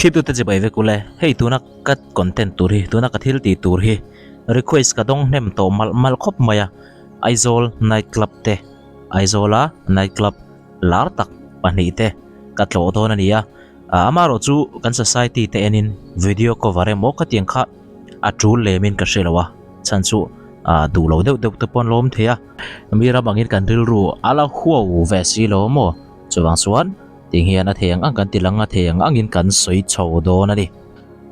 Thliptute chibai vek ule, hei tuna ka content tur hi, tuna ka thil tih tur hi request ka dawng hnem tawh malh malh khawp mai a, Aizawl night club te, Aizawla night club lar tak pahnih te ka tlawh dawn a ni a, amaherawh chu kan society te enin video cover emaw ka tiang kha a tul lemin ka hre lo a, chhan chu duh lo deuh deuh te pawh an lawm thei a, mi ram angin kan rilru a la huau ve si lo maw, chuvang chuan. Tih hian a thei ang ang kan ti lang a, thei ang angin kan sawi chho dawn a ni.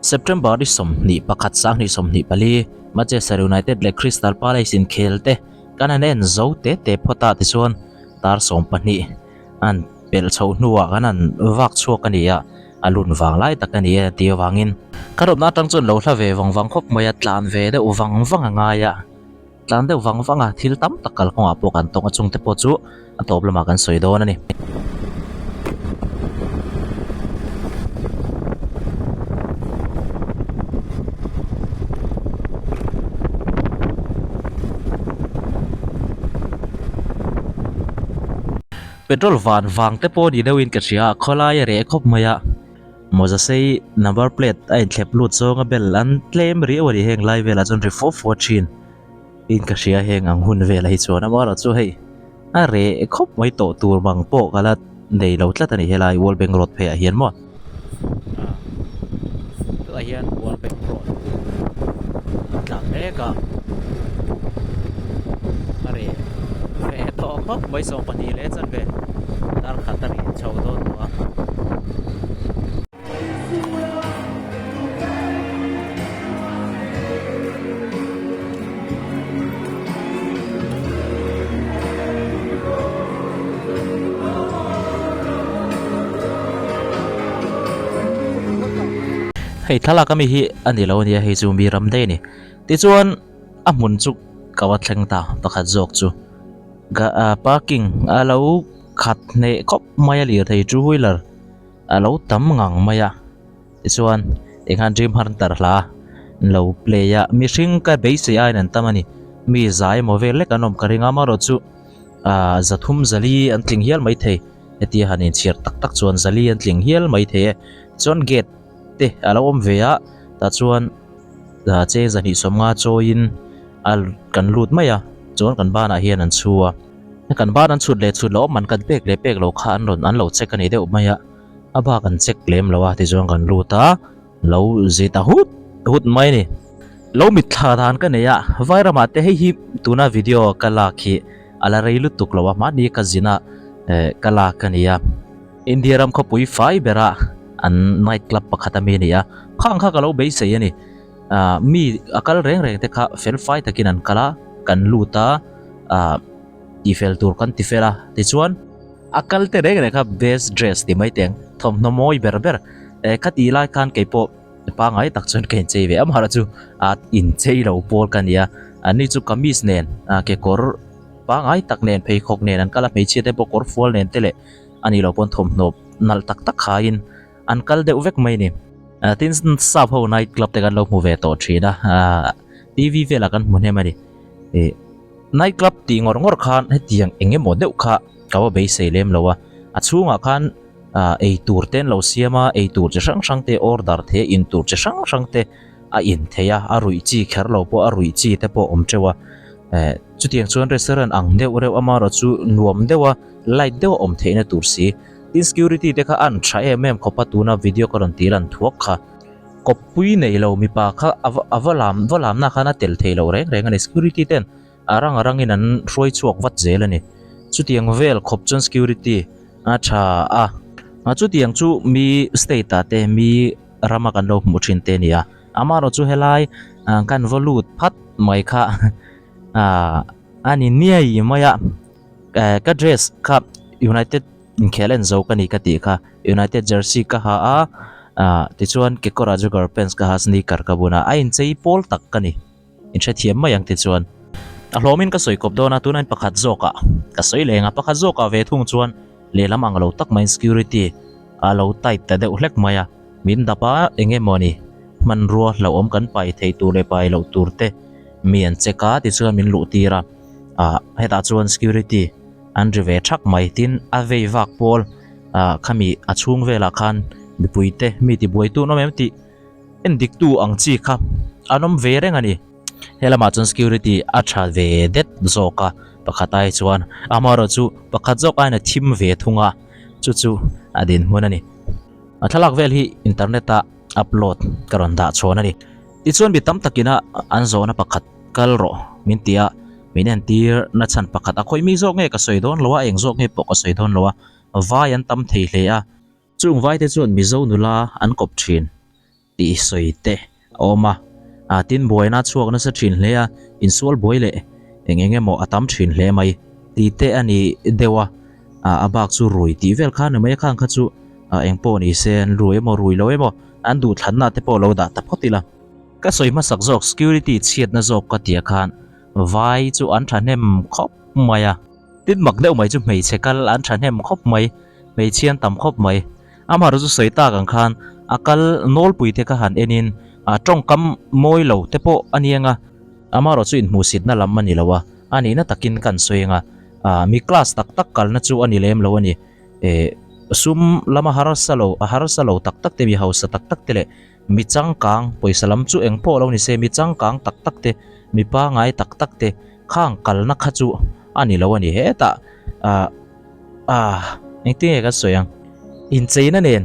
September ni 21 2024, Manchester United leh Crystal Palace inkhel te kan han en zo te te phawt a tichuan dar 12 an pelh chhoh hnuah kan han vak chhuak a ni a, a lun vang lai tak a ni e tih avangin kan awmna atang chuan lo hla ve vang vang khawp mai a, tlan ve deuh vang vang a ngai a. Tlan deuh vang vang a, thil tam tak kalkawngah pawh kan tawng a, chungte pawh chu a tawp lamah kan sawi dawn a ni. Petrol van vang te pawh ni deuhin ka hria a, khawlai a reh khawp mai a, mawza sei number plate a inthlep lut zawng a bel an tlem riau a ni heng lai velah chuan ri fawh fawh thin in ka hria heng ang hun velah hi chuan amaherawh chu hei a reh khawp mai tawh tur bang pawh ka la nei lo tlat a ni helai world bank road pheiah hian maw tunah hian world bank road a tlan mek a a reh reh tawh khawp mai 12 leh chanve dar khat a ri chho dawn tawh a. Hei thlalak ami hi a ni lo ania hei chu mi ram daih a ni tichuan a hmun chu ka va thleng ta pakhat zawk chu parking a lo khat hneh khawp mai a lirthei two wheeler. A lo tam ngang mai a tichuan enghan dream hunter hla an lo play a mihring ka beisei aiin an tam a ni mi zai emaw vel lek an awm ka ring a amaherawh chu ah zathum zali an tling hial mai thei hetia han inchhiar tak tak chuan zali an tling hial mai thei e chuan gate te a lo awm ve a tah chuan ah cheng zahnih sawmnga chawiin a kan lut mai a chuan kan banah hian an chhu a. Kan ban an chhut leh chhut loh man kan pek leh pek loh kha an rawn an lo check a ni deuh mai a, a bak an check lem lo a tichuan kan lut a, lo zi ta hut hut mai a ni. Lo mitthla dan ka nei a, Vairamah te hei hi tuna video ka lak hi a la rei lutuk lo a, mahni ka zin a eh ka lak a ni a, India ram khawpui fai bera an night club pakhat ami a ni a, khang kha ka lo beisei a ni. Ah mi a kal reng reng te kha fel fai takin an kal a, kan lut a ah tifel tur kan tifel a tichuan a kal te reng reng kha best dress ti mai teng thawmhnaw mawi ber ber eh kha tih lai khan kei pawh pangai tak chuan ka inchei ve amaherawh chu ah inchei lo pawl ka ni a anni chu kamis nen ah kekawr pangai tak nen pheikhawk nen an kal a hmeichhia te pawh kawr fual nen te leh a nih loh pawn thawmhnaw nalh tak tak haiin an kal deuh vek mai a ni. Tin sap ho night club te kan lo hmu ve tawh thin a ah T_V velah kan hmu hnem a ni ih night club tih ngawr ngawr khan hetiang eng emaw deuh kha ka va beisei lem lo a a chhungah khan ah ei tur te an lo siam a ei tur chi hrang hrang te order thei a in tur chi hrang hrang te a in thei a a ruih chi kher lo pawh a ruih chi te pawh a awm teuh a eh chutiang chuan restaurant ang deuh reuh amaherawh chu nuam deuh a light deuh a awm theihna tur si. Tin security te kha an tha em em khawp a tuna video ka rawn tih lan thuak kha. Kawppui nei lo mipa kha a va lam va lamna khan a tel thei lo reng reng a ni. Security ten a rang a rangin an hruai chhuak vat zel a ni. Chutiang vel khawp chuan security a tha a. Chutiang chu mi state ah te mi rama kan lo hmuh thin te a ni a. Amaherawh chu helai kan va lut phat mai kha a ni niai mai a. Ka dress kha United Inkhel en zo ka ni ka tih kha United jersey ka ha a ah tichuan kekawrah jogger pants ka ha sneaker ka bun a a inchei pawl tak ka ni inhrethiam mai ang tichuan a hlawmin ka sawi kawp dawn a tunah in pakhat zawkah ka sawi leng a pakhat zawkah ve thung chuan lehlam ang lo tak maiin security a lo tight ta deuh hlek mai a min dap a eng emaw ni hmanrua hlauhawm kan pai thei tur leh pai loh tur te mi an check a tichuan min luh tir a ah hetah chuan security. An ri ve thak mai tin a vei vak pawl ah khami a chhung velah khan Mipuite mi tibuaitu an awm em tih en diktu ang chi kha an awm ve reng a ni. He lamah chuan security a tha ve det zawk a, pakhat ai chuan amaherawhchu pakhat zawk aiin a thim ve thung a, chu chu a dinhmun a ni. A thlalak vel hi internet a upload ka rawn dah chhawn a ni. Tichuan mi tam takina an zawhna pakhat kal rawh min ti a, min entir na chhan pakhat a khawih mi zawk nge ka sawi dawn lo a, eng zawk nge pawh ka sawi dawn lo a, vai an tam thei hle a, chung vai te chuan Mizo nula an kawp thin tih sawi te a awm a, ah tin buaina a chhuak nasa thin hle a, insual buai leh eng eng emaw a tam thin hle mai tih te a ni deuh a, ah a bak chu rui tih vel kha ni mai a khang kha chu ah eng pawh ni se an rui emaw rui lo emaw an duhthlanna te pawh lo dah ta phawt ila. Ka sawi hmasak zawk security chhiatna zawk ka tia khan vai chu an thahnem khawp mai a, tin mak deuh mai chu hmeichhe kal an thahnem khawp mai, hmeichhia an tam khawp mai. Amaherawhchu sawi tak ang khan a kal nawlpui te kha han enin a tawngkam mawi lo te pawh a ni anga, amaherawhchu inhmuhsitna lam a ni lo a, a nihna takin kan sawi anga, ah mi class tak tak kalna chu a ni lem lo a ni. Eh sum lama harsa lo, a harsa lo tak tak te, mi hausa tak tak te leh mi changkang, pawisa lam chu eng pawh lo ni se, mi changkang tak tak te, mi pangai tak tak te khang kalna kha chu a ni lo a ni. Hetah ah. Ah, engtin nge kan sawi ang? Incheina nen,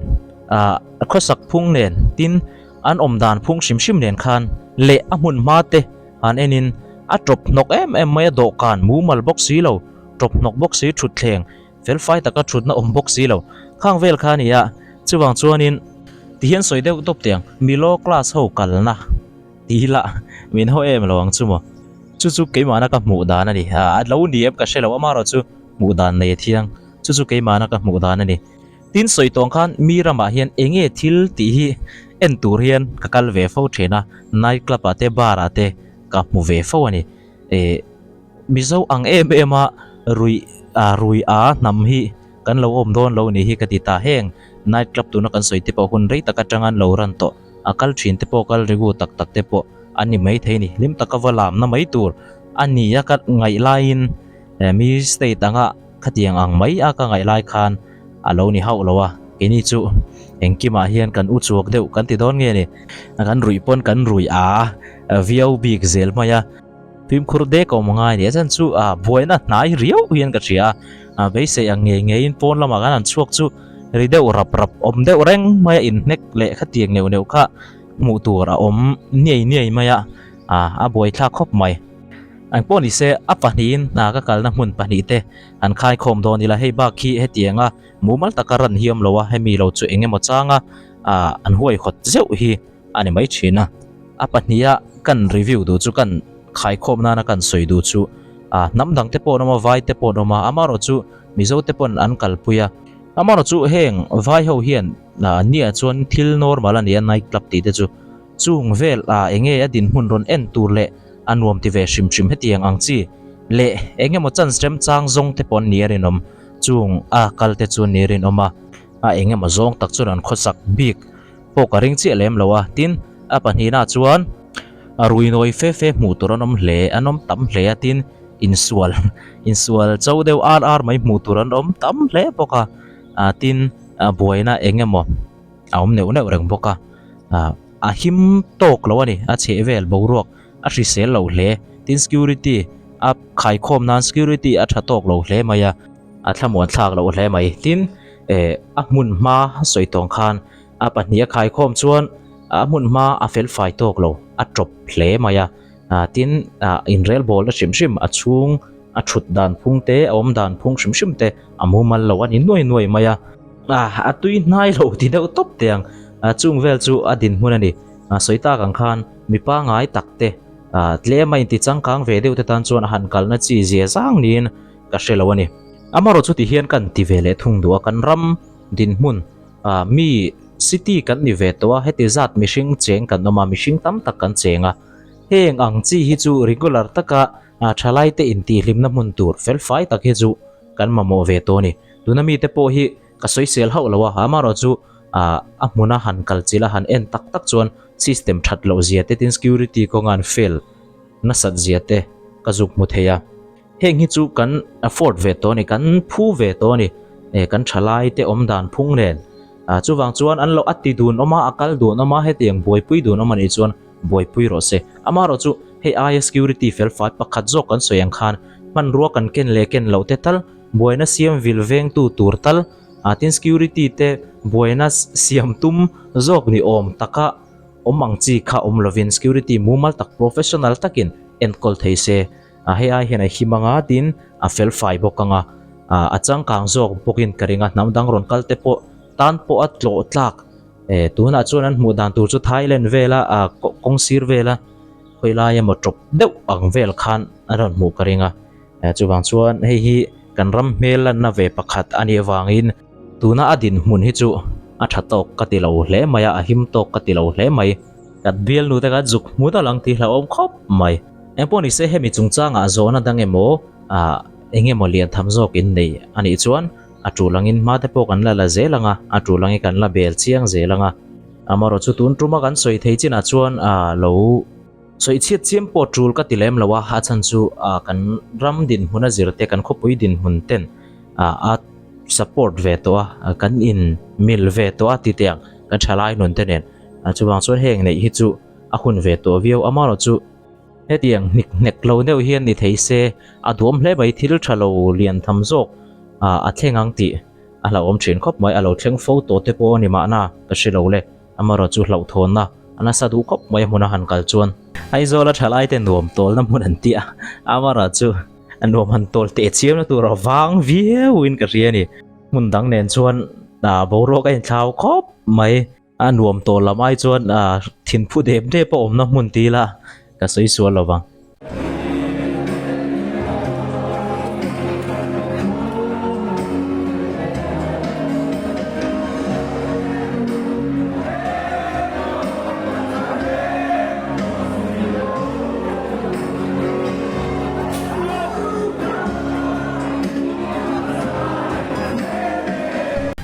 ah, khawsak phung nen, tin an awm dan phung hrim hrim nen khan leh a hmun hma te han enin a tawp hnawk em em mai a, dawhkan mumal bawk si lo, tawp hnawk bawk si, thutthleng felfai taka thutna awm bawk si lo, khang vel kha a ni a, chuvang chuanin tihian sawi deuh tawp teh ang, mi low class ho kalna tih lah min haw em lo ang chu maw? Chu chu keimahna ka hmuh dan a ni, a lo ni em ka hre lo, amaherawh chu. Hmuh dan nei a thiang, chu chu keimahna ka hmuh dan a ni. Tin sawi tawng khan mi ramah hian eng nge thil tih hi en tur hian ka kal ve fo thin a, night club ah te bar ah te ka hmu ve fo a ni. Eh Mizo ang em em a rui ah rui a hnam hi kan lo awm dawn lo ni hi ka ti ta. Heng night club tuna kan sawi te pawh hun rei tak atanga an lo ran tawh a kal thin te pawh kal regu tak tak te pawh an ni maithei a ni. Hlim taka va lamna mai tur a ni a ka ngaih laiin. He mi state anga khatiang ang mai a ka ngaih lai khan a lo ni hauh lo a, keini chu engkimah hian kan u chuak deuh kan ti dawn nge ni, kan ruih pawn kan ruih a viau bik zel mai a, fimkhur dek a awm ngai a ni, a chhan chu a buaina hnai riau hian ka hria a, beisei ang ngei ngeiin pawn lamah khan an chhuak chu ri deuh rap rap awm deuh reng mai a, inhnek leh khatiang neuh neuh kha hmuh tur a awm niai niai mai a, a buaithlak khawp mai. Eng pawh ni se, a pahnihin hna ka kalna hmun pahnihte an khaikhawm dawn ila, hei bak hi hetianga mumal taka ran hi awm lo a, hemi lo chu eng emaw changa an huaihawt zeuh hi a ni mai thin a. A pahniha kan review duh chu kan khaikhawm nana kan sawi duh chu hnam dangte pawh an awm a, vaite pawh an awm a, amaherawhchu Mizote pawn an kalpui a. Amaherawhchu heng vai ho hian nia chuan thil normal a ni a, night club tih te chu chung vel ah enge a dinhmun rawn en tur leh a nuam ti ve hrim hrim hetiang ang chi leh eng emaw chance remchang zawng te pawh an ni a rinawm chung a kal te chu an ni a rinawm a a eng emaw zawng tak chuan an khawsak bik pawh ka ring chiah lem lo a tin a pahnihna chuan a rui nawi fe fe hmuh tur an awm hle an awm tam hle a tin insual insual cho deuh ar ar mai hmuh tur an awm tam hle bawk a ah tin buaina eng emaw a awm neuh neuh reng bawk a ah a him tawk lo a ni a chheh vel boruak a hrisel lo hle tin security a khaikhawm nan security a tha tawk lo hle mai a a thlamuan thlak loh hle mai tin eh a hmun hma sawi tawng khan a pahnih a khaikhawm chuan a hmun hma a fel fai tawk lo a tawp hle mai a ah tin ah inrel bawl na hrim hrim a chhung a thut dan phung te a awm dan phung hrim hrim te a mumal lo a ni nuai nuai mai a. Ah, a tui hnai lo ti deuh tawp teh ang. Ah, chung vel chu a dinhmun a ni. Ah, sawi tak ang khan mi pangai tak te, ah, tlem a inti changkang ve deuh te tan chuan a han kalna chi zia zang niin ka hre lo a ni. Amaherawh chu ti hian kan ti ve leh thung duh a, kan ram dinhmun, ah, mi city kan ni ve tawh a, heti zat mihring cheng kan awm a, mihring tam tak kan cheng a. Heng ang chi hi chu regular taka, ah, thalai te intihhlimna hmun tur felfai tak hi chu kan mamawh ve tawh a ni. Tuna mite pawh hi ka sawisel hauh lo a, amaherawh chu ah a hmuna han kal chilh a han en tak tak chuan system that loh zia te tin security kawnga an fail nasat zia te ka zuk hmu thei a. Heng hi chu kan afford ve tawh a ni, kan phu ve tawh a ni, eh kan thalai te awm dan phung nen Ah chuvang chuan an lo a ti dun awm a, a kal dun awm a, hetiang buaipui dun awm a nih chuan buaipui rawh se. Amaherawh chu hei aia security fel fai pakhat zawk kan sawi ang khan hmanrua kan ken leh ken loh te tal, buaina siam vil vengtu tur tal, ah tin security te buaina siam tum zawk ni awm taka awm ang chi kha awm lovin security mumal tak professional takin enkawl thei se. A hei ai hian a him anga tin a fel fai bawk anga ah a changkang zawk bawkin ka ring a hnam dang rawn kal te pawh tan pawh a tlawh tlak eh tunah chuan an hmuh dan tur chu Thailand vela ah kawng sir vela khawi lai emaw tawp deuh ang vel khan a rawn hmuh ka ring a eh chuvang chuan hei hi kan ram hmel lanna ve pakhat a nih avangin tuna a dinhmun hi chu a tha tawk ka ti lo hle mai a a him tawk ka ti lo hle mai kan bialnu te khan zuk hmu ta lang tih hlauhawm khawp mai. Engpawh ni se hemi chungchangah zawhna dang emaw ah eng emaw lian tham zawk in nei a nih chuan a tul angin hma te pawh kan la la zel ang a, a tul angin kan la bel chiang zel ang a. Amaherawh chu tun tuma kan sawi thei chinah chuan ah lo sawi chhiat chiam pawh tul ka ti lem lo a, a chhan chu ah kan ram dinhmun a zir te kan khawpui dinhmun ten ah a support ve tawh a, kan in mil ve tawh a ti teh ang kan thalai nun te nen. Chuvang chuan heng neih hi chu a hun ve tawh viau amaherawh chu Hetiang hnik hnek lo deuh hian ni thei se, a duam hle mai thil tha lo lian tham zawk a thleng ang tih a hlauhawm thin khawp mai, a lo thleng fo tawh te pawh a ni mahna ka hre lo le, amaherawh chu hlauhthawnna a nasa duh khawp mai a hmuna han kal chuan. Aizawl a thalai te nuam tawlna hmun an ti a, amaherawh chu nuam han tawl teh chiamna tur a vang viauin ka hria a ni, hmun dang nen chuan boruak a inthlau khawp mai. A nuam tawh lam ai chuan thinphu dep dep a awmna hmun ti ila ka sawi sual lo vang.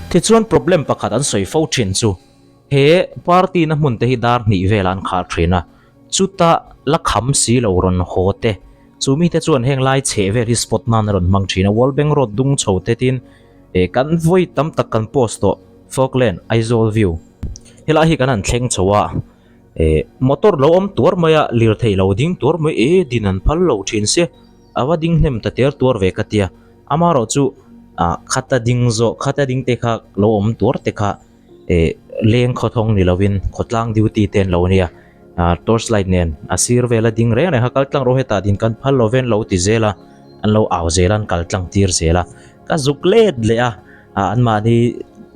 Tichuan problem pakhat an sawi fo thin chu he party na hmun te hi dar hnih velah an khar thin a, chuta la kham si lo rawn haw te chu mite chuan heng lai chheh vel hi spot nan a rawn hmang thin a, Wallbank Road dung chho te tin eh kan vawi tam tak kan post tawh Falkland Aizawl view helai hi kan han thleng chho a eh motor lo awm tuar mai a lirthei lo ding tuar mai eh din an phal lo thin sia a va ding hnem ta ter tuar ve ka tia. Amaherawh chu ah khata ding zawh khata ding te kha lo awm tuar te kha eh leng khawthawng ni lovin khawtlang duty te an lo nia ah torch light nen a sir vela ding reng reng kha kal tlang rawh hetah din kan phal lovin lo ti zel a an lo au zel a an kal tlang tir zel a ka zuk let leh a ah an mahni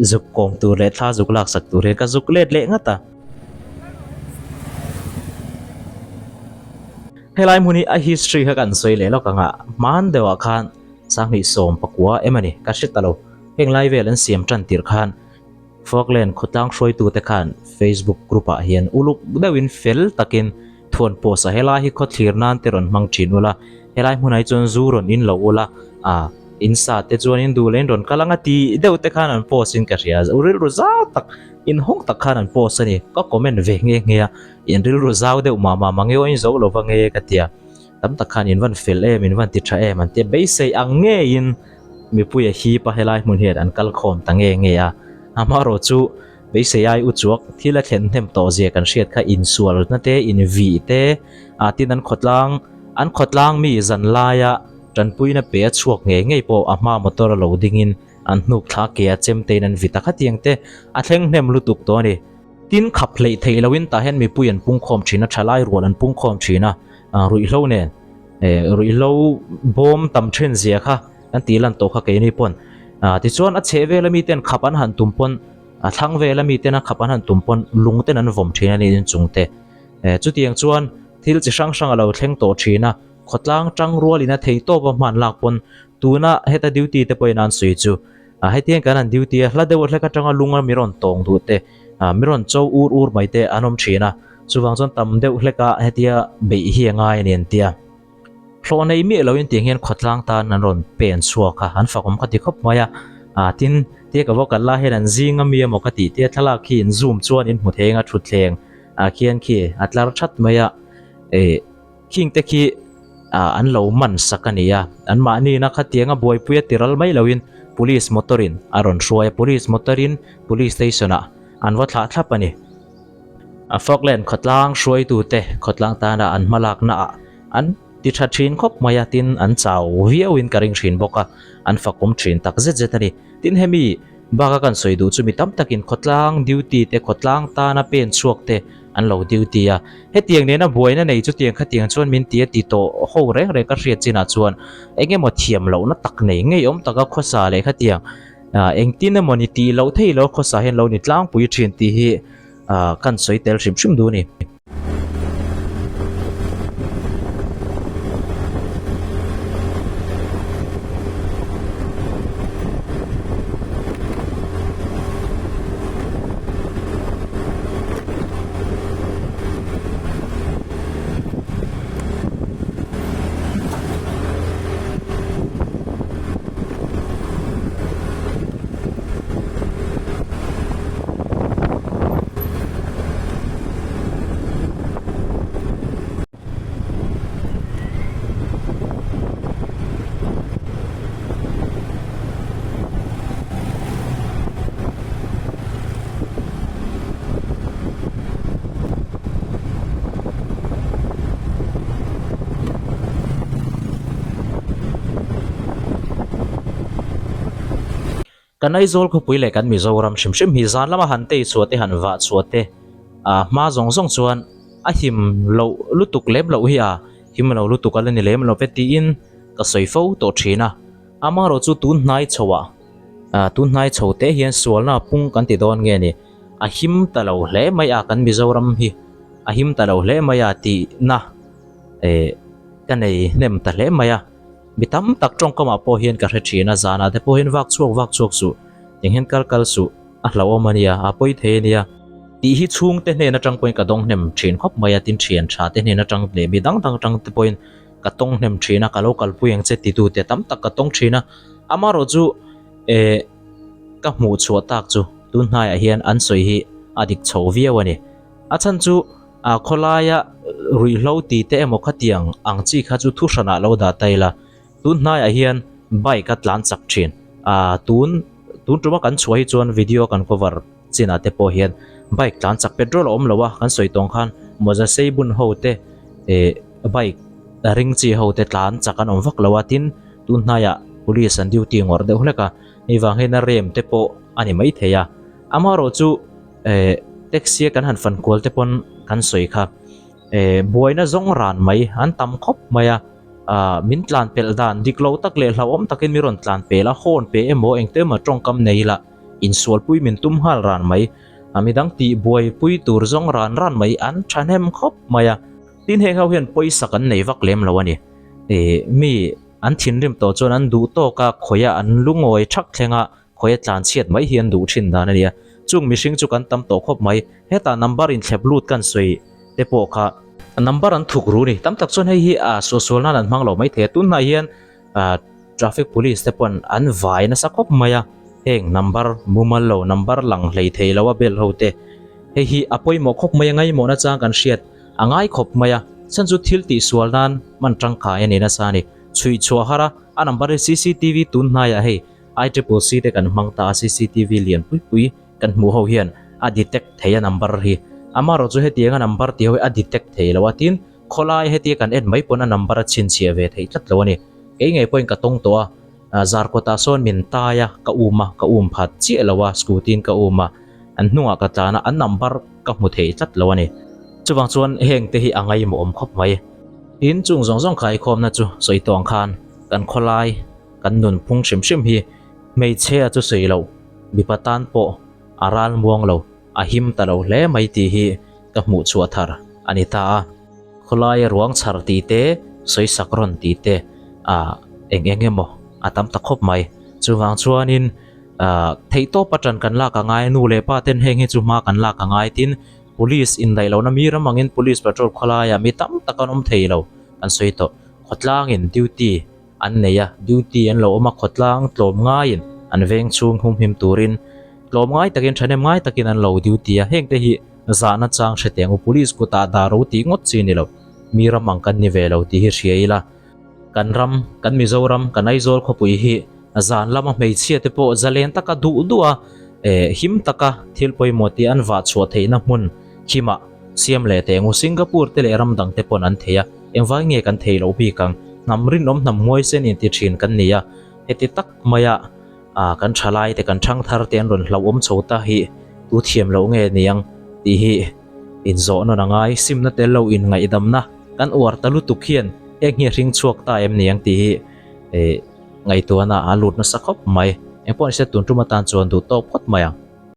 zuk kawm tur leh thla zuk lak sak tur hian ka zuk let leh ngat a. Helai hmun hi a history kha kan sawi leh lawk ang a, hman deuhah khan Sanghnih 14 em a ni, ka hre ta lo. Heng lai vel an siam tan tirh khan Falkland khawtlang hruaitute khan Facebook group ah hian uluk deuhin fel takin thuan post a helai hi khawthlir nan te rawn hmang thin ula, helai hmunah hi chuan zu rawn in lo ula, ah in sa te chuan in duh leh in rawn kal ang a tih deuh te khan an post in ka hria, rilru zau tak inhawng tak khan an post a ni, ka comment ve nghe nghe a. In rilru zau deuh mah mah mang emaw in zo lo va nge ka tia, tam tak khan in van fel em, in van ti tha em an tia, beisei ang ngeiin mipui a hip a helai hmun hian an kal khawm ta nge nge a, amaherawh chu beisei ai u chuak thil a thlen hnem tawh zia kan hriat kha insualna te, invih te, ah tin an khawtlang an khawtlang mi zan laia tanpuina pe a chhuak ngei ngei pawh a hma motor a lo dingin an hnuk thla ke a chem tein an vit a khatiang te a thleng hnem lutuk tawh a ni. Tin, khap hleih theih loin tah hian mipui an pungkhawm thin a, thalai rual an pungkhawm thin a, ruihhlo nen ruihhlo bawm tam then zia kha kan tih lan tawh kha keini pawn. Tichuan a chheh vela miten khap an han tum pawn, a thlang vela miten a khap an han tum pawn lung ten an vawm thin a ni inchung te. Chutiang chuan thil chi hrang hrang a lo thleng tawh thin a, khawtlang tang rualin a thei tawp a hman lak pawn tuna heta duty te pawhin an sawi chu Ah hetiang kan han duty a, hla deuh hlek atanga lunga mi rawn tawng duh te, ah mi rawn cho ur ur mai te an awm thin a, chuvang chuan tam deuh hleka hetia beih hi a ngai a ni an tia. Hlawh nei miah loin tiang hian khawtlang tan an rawn pen chhuak a, an fakawm ka ti khawp mai a, ah tin tia ka va kal lai hian an zing ami emaw ka tih tia thlalak khi in zoom chuan in hmu thei anga thutthleng ah khian khi a tlar that mai a, eh. Khing te khi ah an lo man sak a ni a, an mahni na khatianga buaipui a ti ral mai loin Police motor in a rawn hruai a, Police motor in Police station ah an va thlah thlap a ni. A Falkland khawtlang hruaitute khawtlang tana an hmalakna ah an ti tha thin khawp mai a, tin an chau viau in ka ring thin bawk a, an fakawm thin tak zet zet a ni. Tin hemi baka kan sawi duh chu mi tam takin khawtlang duty te khawtlang tana pen chhuak te an lo duty a, hetiang nena buaina nei chutiang khatiang chuan min ti a ti tawh ho reng reng ka hriat chinah chuan eng emaw thiam lohna tak nei ngei awm taka khawsa leh khatiang engtin emaw ni tih loh theih loh khawsa hian lo ni tlangpui thin tih hi kan sawi tel hrim hrim duh a ni. Kan Aizawl khawpui leh kan Mizoram hrim hrim hi zan lama han tei chhuah te han vah chhuah te ah hma zawng zawng chuan a him loh lutuk lem loh hi a him lo lutuk a la ni lem lo ve tiin ka sawi fo tawh thin a amaherawh chu tun hnai chho ah ah tun hnai chho te hian sualna pung kan ti dawn nge ni a him ta lo hle mai a kan Mizoram hi a him ta lo hle mai a tihna eh ka nei hnem ta hle mai a. Mi tam tak tawngkamah pawh hian ka hre thin a, zanah te pawh hian vak chhuak vak chhuak suh, eng hian kal kal suh, a hlauhawm a nia, a pawi thei a nia. Tih hi chhungte hnen atang pawhin ka dawng hnem thin khawp mai a, tin thian tha te hnen atang leh mi dang dang atang te pawhin ka tawng hnem thin a, ka lo kalpui ang che titu te tam tak ka tawng thin a, amaherawh chu eh ka hmuh chhuah tak chu tun hnaiah hian an sawi hi a dik chho viau a ni. A chhan chu a khawlaia ruihhlo ti te emaw khatiang ang chi kha chu thu hranah lo dah ta ila, tun hnaiah hian bike a tlan chak thin. A tun tun tuma kan chhuah hi chuan video kan cover chinah te pawh hian bike tlan chak petrol a awm lo a, kan sawi tawng khan mawza sei bun ho te eh bike ring chi ho te tlan chak an awm vak lo a, tin tun hnaiah police an duty ngawrh deuh hlek a, hei vang hian a rem te pawh a ni maithei a, amaherawh chu eh taxi a kan han fan kual te pawn kan sawi kha eh buaina zawng ran mai an tam khawp mai a ah min tlan pelh dan dik lo tak leh hlauhawm takin mi rawn tlan pel a horn pe emaw engte emaw tawngkam nei ila insualpui min tum nghal ran mai a midang tih buaipui tur zawng ran ran mai an thahnem khawp mai a tin heng ho hian pawisa kan nei vak lem lo a ni eh mi an thinrim tawh chuan an duh tawk a khawiah an lungawi thak thleng a. Khawi a tlan chhiat mai hi an duh thin dan a nia. Chung mihring chu kan tam tawh khawp mai. Hetah number inthlep lut kan sawi te pawh kha number an thuk ru ni. Tam tak chuan hei hi a suahsual nan an hmang lo mai thei a. Tunhnai hian traffic police te paw'n an vai nasa khawp mai a. Heng number mumal lo, number lang hlei thei lo a bel ho te. Hei hi a pawimawh khawp mai a, ngaimawhna chang kan hriat a ngai khawp mai a. Chhan chu thil tihsual nan hman tangkai a ni nasa a ni. Chhuih chhuah har a, a number hi cctv tun hnaiah hei I triple C te kan hmang ta a, cctv lian pui pui kan hmuh ho hian a detect thei a number hi. Amaherawh chu hetiang a number tih ho hi a detect thei lo a, tin khawlai hetia kan en mai pawn a number a chhinchhiah ve theih tlat lo a ni. Kei ngei pawhin ka tawng tawh a, zarkawtah sawn min tai a, ka um a, ka um phat chiah lo a, scooty in ka um a, an hnungah ka tlan a, an number ka hmu thei tlat lo a ni. Chuvang chuan heng te hi a ngaimawh awm khawp mai. Tin chung zawng zawng khaikhawmna chu sawi tawh ang khan kan khawlai Kan nunphung hrim hrim hi hmeichhia chu sawi loh, mipa tan pawh a ral muang lo, a him ta lo hle mai tih hi ka hmuh chhuah thar a ni ta a. Khawlaia ruang chhar tih te, sawi sak rawn tih te ah eng eng emaw a tam ta khawp mai. Chuvang chuanin ah theihtawp atang kan lak a ngai, nu leh pa ten heng hi chu hma kan lak a ngai tin police indaih lohna mi ram angin police patrol khawlaiah mi tam tak an awm thei lo kan sawi tawh. Khawtlangin duty an nei a, duty an lo awm a, khawtlang tlawm ngaiin an veng chhung humhim turin tlawm ngai takin thahnem ngai takin an lo duty a, heng te hi zahna chang hre teh ang u, police kutah dah ro tih ngawt chi ni lo, mi ram ang kan ni ve lo tih hi hria ila, kan ram, kan Mizoram, kan Aizawl khawpui hi Zan lama hmeichhia te pawh zalen taka duh duh a, eh him taka thil pawimawh tih an vah chhuah theihna hmun khimah siam leh teh ngu Singapore te leh ram dang te pawn an thei a, engvai nge kan thei loh bik ang? Hnam rinawm hnam huaisen inti thin kan ni a, heti tak maia ah kan thalai te kan thangthar te an rawn hlauhawm chho ta hi tu thiam loh nge niang tih hi inzawh nawn a ngai, simna tel lo inngaihdamna kan uar ta lutuk hian heng hi a hring chhuak ta em niang tih hi eh ngaihtuahna a lut nasa khawp mai. Engpawh nise tun tum atan chuan duh tawk phawt mai ang.